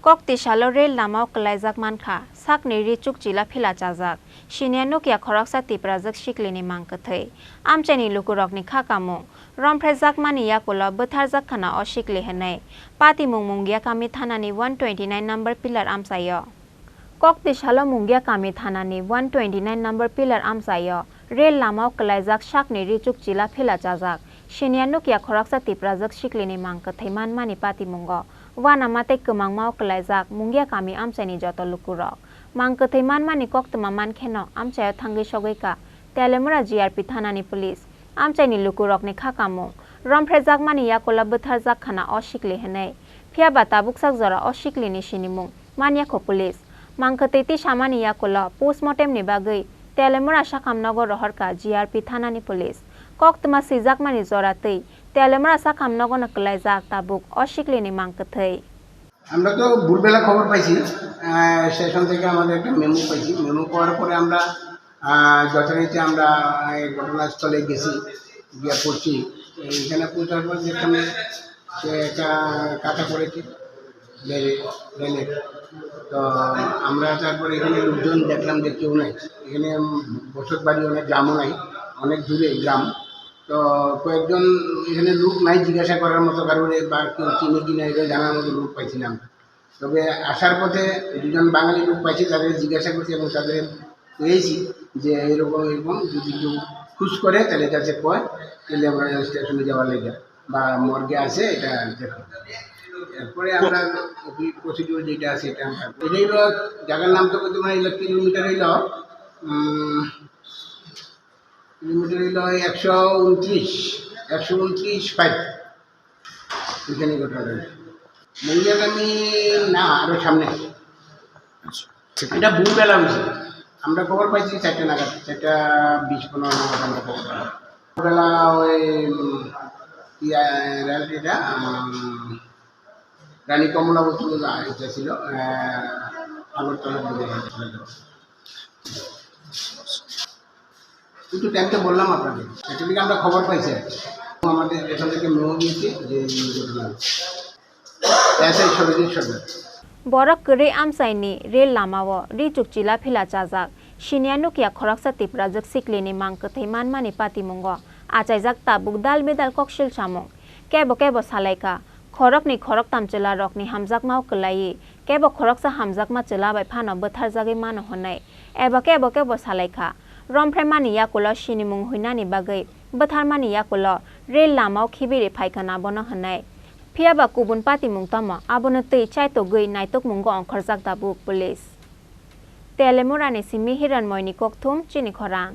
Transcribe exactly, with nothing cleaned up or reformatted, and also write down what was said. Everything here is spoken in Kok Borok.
Kok tisalo rel lamao kwlaijak mankha, sakni ri chukchila phila chajak. Siniya nukya khoroksa Tiprajwk siklini mang kwthwi. Amchaini lukurokni kha kamung. Romphrejakmani yakulo bwtharjak khna o sikli hwnwi. Patimung Mungia kami thanani one twenty nine number pillar amchaio. Kok tisalo Mungia kami thanani one twenty nine number pillar amchaio rel lamao kwlaijak sakni ri chukchila phila chajak. Siniya nukya khoroksa Tiprajwk siklini mang kwthwi manmani patimungo uanama tei kwmangmao kwlaijak Mungia kami amchaini joto lukurok. Mang kwthwi manmani koktwma mankheno amchaio thangwi sogwi ka Teliamura G R P thanani police. Amchaini lukurokni kha kamung, romphrejakmani yakulo bwtharjak khna o sikli hwnwi. Phiyaba tabuksak jora o siklini sinimung manyakho police. Mang kwthwi tisamani yakulo postmortemni bagwi Teliamura sakham nogo rohorkha G R P thanani police. Koktwma swijakmani jora twi Teliamura sakham nogono kwlaijak tabuk o siklini mang kwthwi. আমরা তো ভোরবেলা খবর পাইছি, আহ, স্টেশন থেকে আমাদের একটা মেমো পাইছি। মেমো পাওয়ার পরে আমরা, আহ, যথারীতি আমরা এই ঘটনাস্থলে গেছি, গিয়ে পড়ছি। এইখানে পৌঁছার পর দেখলাম যে একটা কাটা পড়েছে রেলে, রেলে। তো আমরা তারপরে এখানে লোকজন দেখলাম যে কেউ নাই, এখানে বসত বাড়ি অনেক গ্রামও নাই, অনেক দূরে গ্রাম। তো কয়েকজন এখানে লোক নাই জিজ্ঞাসা করার মতো কারোর, বা কেউ চিনে কি না এটা জানার মতো লোক পাইছি না আমরা। তবে আসার পথে দুজন বাঙালি লোক পাইছি, তাদের জিজ্ঞাসা করছি এবং তাদের পেয়েছি যে এরকম এরকম যদি কেউ খোঁজ করে তাহলে যাতে কয়, তাহলে আমরা রেল স্টেশনে যাওয়ার লেগে বা মর্গে আছে এটা দেখো। এরপরে আমরা প্রসিডিউর যেটা আছে এটা আমরা, এটা হলো জায়গার নাম তো বলতে মানে হলো কিলোমিটার হইলো, উম, কিলোমিটার হইলো একশো উনত্রিশ, একশো উনত্রিশ ফাইভ। এখানে ঘটনা ঘটেছে। মঙ্গলগামী না, আরো সামনে। আচ্ছা, ঠিক আছে। এটা ভোরবেলা হয়েছে। আমরা খবর পাইছি চারটা নাগাদ, চারটা বিশ পনেরো নাগাদ আমরা খবর পাই। ভোরবেলা ওই, উম, ইয়া, রেল এটা, উম, রানী কমলাবতী এটা ছিল, আহ, আগরতলা থেকে। কিন্তু টাইমটা বললাম আপনাকে, এটা থেকে আমরা খবর পাইছি আর কি। আমাদের এখান থেকে মেমো দিয়েছে যে এই ঘটনা। এসআই সরজিৎ সর্দার। Borok kwrwi amchaini rel lamao ri chukchila phila chajak. Siniya nukya khoroksa Tiprajwk siklini mang kwthwi manmani patimungo achaijak tabuk dal bedal koksil samung. Kebo kebo salaikha, khoroknwi khoroktam chwlarokni hamjakmao kwlaiwi kebo khoroksa hamjakma chwla bai phano bwtharjagwi mano hwnwi. Eba kebo kebo salaikha, romphraimani yakulo sinimung huinani bagwi bwtharmani yakulo rel lamao khibiri phaikha na bono hwnwi. Phiyaba kubun patimung tamo abono twi chaitogwi naitukmungo ongkhorjak tabuk police. Teliamurani simi Hiranmoyni kokthum chini khorang.